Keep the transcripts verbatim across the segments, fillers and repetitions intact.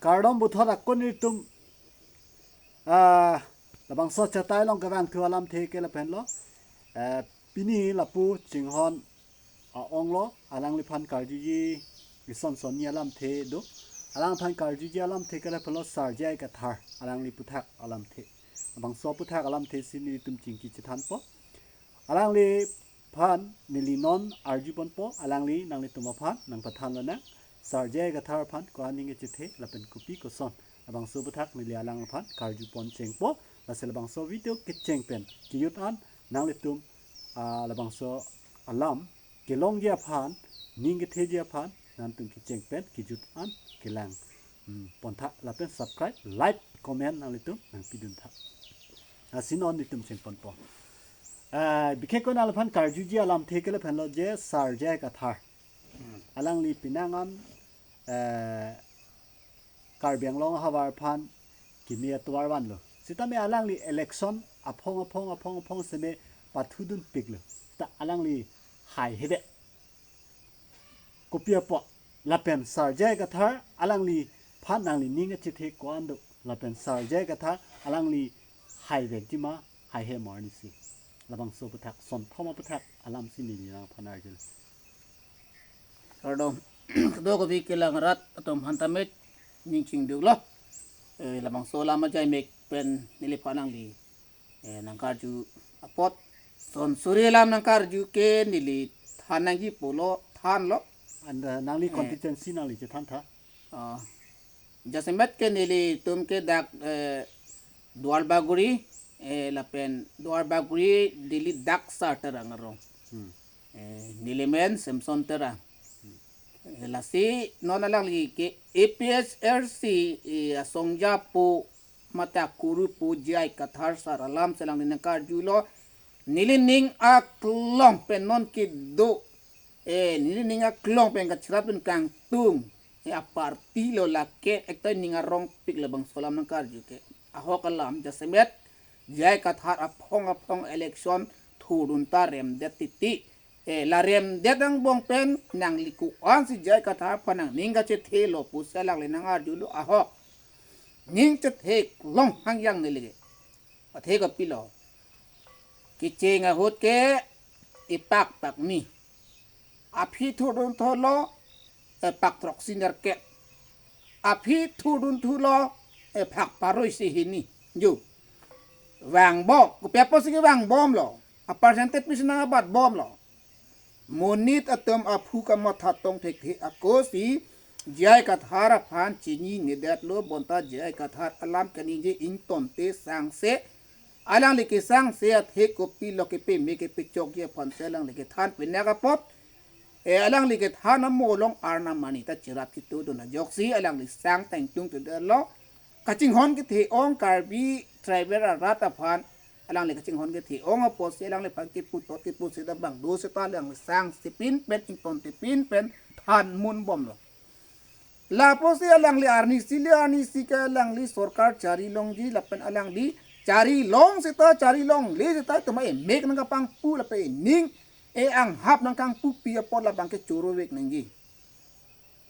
Kardom puthot ako nelitum, ah, labangso chatai along kevangthu alamthe ke lapen lo. Eh, pini lapu chinghon a-ong lo, alangliphan karjuji ison sonni alamthe do. Alangphan karjuji alamthe ke lapen lo Sar J I Kathar, alangli aputhak alamthe. Labangso aputhak alamthe si nelitum chingki chethanpo. Alangliphan neli non arjuponpo, alangli nanglitum aphan nangpathan lonang. Sar J I Kathar aphan ko-an aning kachethe lapen kopi koson, labangso aputhak neli alangphan karjupon chengpo. Lasi labangso video kecheng pen kejut an nanglitum, ah, labangso alam kelongji aphan, ning ketheji aphan nangtum kecheng pen kejut an kelang, hmm, pontha lapen subscribe, like, comment nanglitum nangpiduntha. Lasi non nelitum chengponpo. Eh, bikhek ko nangliphan karjuji alamthe ke lapen lo je Sar J I Kathar. Alangli penang an, eh, Karbi Anglong ahavar aphan kimi atovar vanlo. Sitame alangli election aphong aphong aphong aphong seme pathudunpiklo. Sita alangli haihedet. Kopi apot lapen Sar J I Kathar alangliphan nangli ning kachethe ko-an do. Lapen Sar J I Kathar alangli haivekji ma, haihe ma arnisi. Labangso aputhak, son thom aputhak alam si neli nangphan arjul. Kardom. Kedo kopi kelang rat atum aphan tame ning chingduklo. Eh, labangso alam ajai mek pen neliphan nangli, eh, nangkarju apot. Son suri alam nangkarju ke neli than nangji pulo, thanlo. And, uh, nangli, eh, constituency nangli chethantha. Ah, jasemet ke nelitum ke dak, eh, Duar Bagori, eh, lapen Duar Bagori Delhi dak Sar Terang arong. Hmm. Eh, neli men Samson Terang. Eh, lasi non alangli ke A P H L C, eh, asongja pu mate akuru pu J I Kathar sar alam si alangli nangkarjulo. Neli ning aklong pen non kedo, eh, neli ning aklong pen kacherap pen kangtung, eh, aparty lo lake, ekta ning arongpik labangso alam nangkarju ke. Ahok alam jasemet J I Kathar aphong aphong election thurdun ta remdet titi. Eh, la remdet angbong pen nangli ko-an si J I Kathar aphan nangning kachethelo pusi alangli nangarjulo ahok. Ning chethe long hangyang neli ke. Athe kopilo. Kecheng ahut ke ipak pakni. Aphi thurdun thulo, eh, pak throksi nerkep. Aphi thurdun thulo, eh, pak pharo isi hini. Jo. Vangbom, kopi apotsi kevangbomlo. A percentage pisi nangbatbomlo. Monit atum aphu kamatha tong thekthe ako si J I Kathar aphan chininedetlo bonta J I Kathar alam kaningje ingtonte sangse. Alangli kesangse athe kopilo kepeme kepechokji aphan si alangli kethan penak apot. Eh, alangli kethan amo along arnam arni ta cherap chitudun ajoksi alangli sang tangtung tudelo. Kachinghon kethe-ong Karbi tribal arat aphan alangli kachinghon kethe-ong apotsi alangliphan kepu tot kepu seta bang do seta alangli sangse pin pen ingtonte pin pen than munbomlo. Lapusi alangli arnisi le arnisi ke alangli sorkar chari longji lapen alangli chari long seta chari longle seta tema emek nangkapangpu lapen ening e-anghap nangkangpupi apot labang ke chorovek nangji.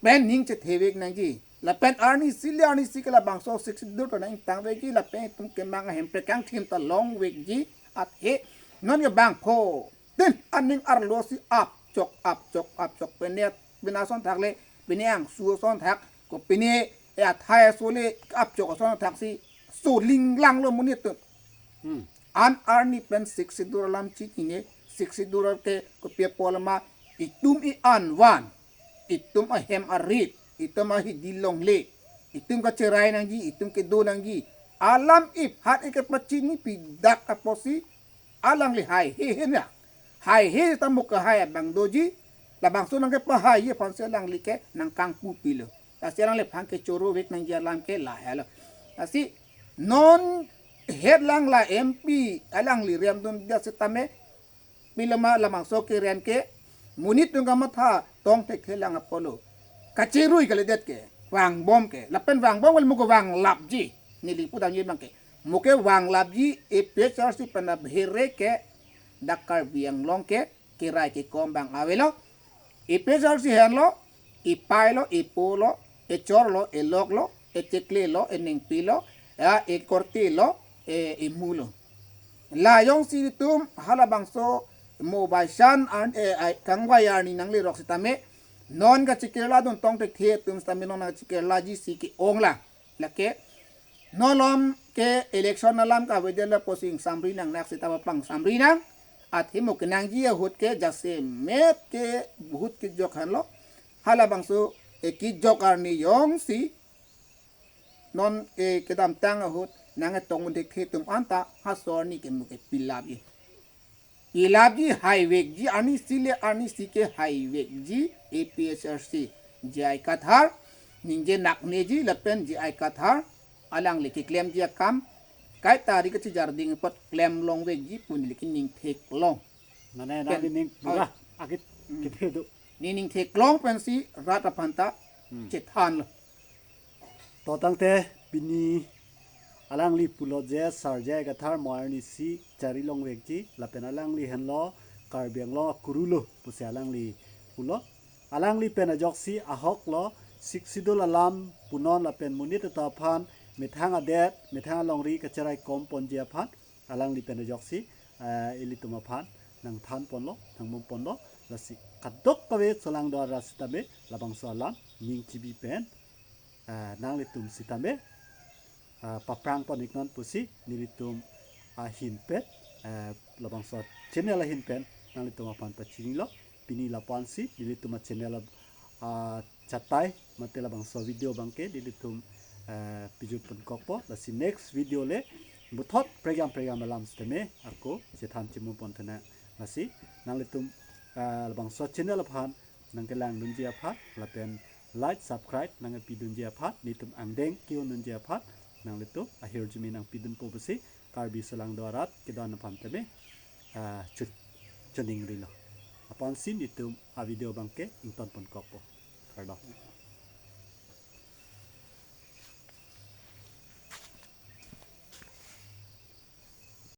Pen ning chethevek nangji. Lapen arnisi le arnisi ke labangso Sixth Schedule ta nang-ingtangvekji lapen itum kemang ahem prekang thim ta longvekji athe non kebangpho tin aning arlo si apchok apchok apchok pine pine ason thak le pine angsu ason thak ko pine e athai aso le apchok ason thak si solinglang lo monit atum. Hmm. An arni pen Sixth Schedule alam chinine, Sixth Schedule ke kopi apot lama itum i-an van, itum ahem arit, itum ahidi longle, itum kacherai nangji, itum kedo nangji. Alam iphat ikepachini pidak apotsi alangli haihe hena. Haihe ta mo kehai abang doji, labangso nangkepahai aphansi alangli ke nangkangpupilo. Lasi alangliphan kechorovek nangji alam ke lahelo. Lasi non het lang la M P alangli remdundet setame pilama labangso kerem ke monit atum kamatha tong thekthe lang apotlo. Kacherui kalidet ke, vangbom ke, lapen vangbom kali mo kevanglapji, neli pudamji abang ke. Mo kevanglapji A P H L C pen abhere ke dak Karbi Anglong ke kerai kekom abang avelo. A P H L C henlo, ipailo, ipolo, echorlo, eloklo, echekle lo, eningpi lo, ya ekorte lo, e, emu lo. La jongsi itum halabangso mo baishan an, e, ai, kangvai arni nanglerok sitame, non kachekerla dun tong thekthe atum sitame non kachekerlaji si ke-ong la. Lake, non malom ke election alam kavedetlo pusi ingsamri nangnak seta pangsamri nang. Athe mo kenangji ahut ke jasemet ke vote kejok henlo. Halabangso, e, kejok arni jongsi non, e, kedamtang ahut nangketong un thekthe atum anta ha so arni ke mo ke pilapji. Pilapji, haivekji, arnisi le arnisi ke haivekji. A P H L C J I Kathar ningje nakneji lapen J I Kathar alangli keklemji akam kaita ri kachijarding apot klem longvekji pu neli ke ning theklong. Mane Pen- nangli ning pura Oi. Akit Hmm. Kithe do. Neli ning theklong pensi rat aphanta Hmm. Chethanlo. To tangte pini alangli pulo je Sar J I Kathar mo arnisi chari longvekji lapen alangli henlo Karbi Anglong akuru lo pusi alangli pulo. Alangli pen ajoksi ahok lo Sixth Schedule alam punon lapen monit atum aphan methang adet, methang alongri kacherai kom ponji aphan alangli pen ajoksi, eh, ilitum aphan nangthan ponlo, nangmum ponlo, lasi kadokave solangdo arat sitame labangso alam ning chibi pen, eh, nanglitum sitame, eh, paprang pon iknon pusi nelitum ahin pen, eh, labangso channel ahin pen nanglitum aphan pachinilo. Pini lapu-ansi nelitum a channel, ah, chatai mate labangso video abangke nelitum, eh, pijut ponkokpo. Lasi next video le puthot pregam pregam alam sitame ako chethan chimum pon thenang. Lasi nanglitum, eh, labangso channel aphan nangkelang dunji aphan lapen like, subscribe nangpi dunji aphan, nelitum angdeng ke-un dunji aphan nanglitum ahirjume nangpi dunpo pusi Karbi solangdo arat kedo-an aphan tame, ah, chut, chuning rilo. Apotsi nelitum a video abangke ington ponkokpo. Kardom.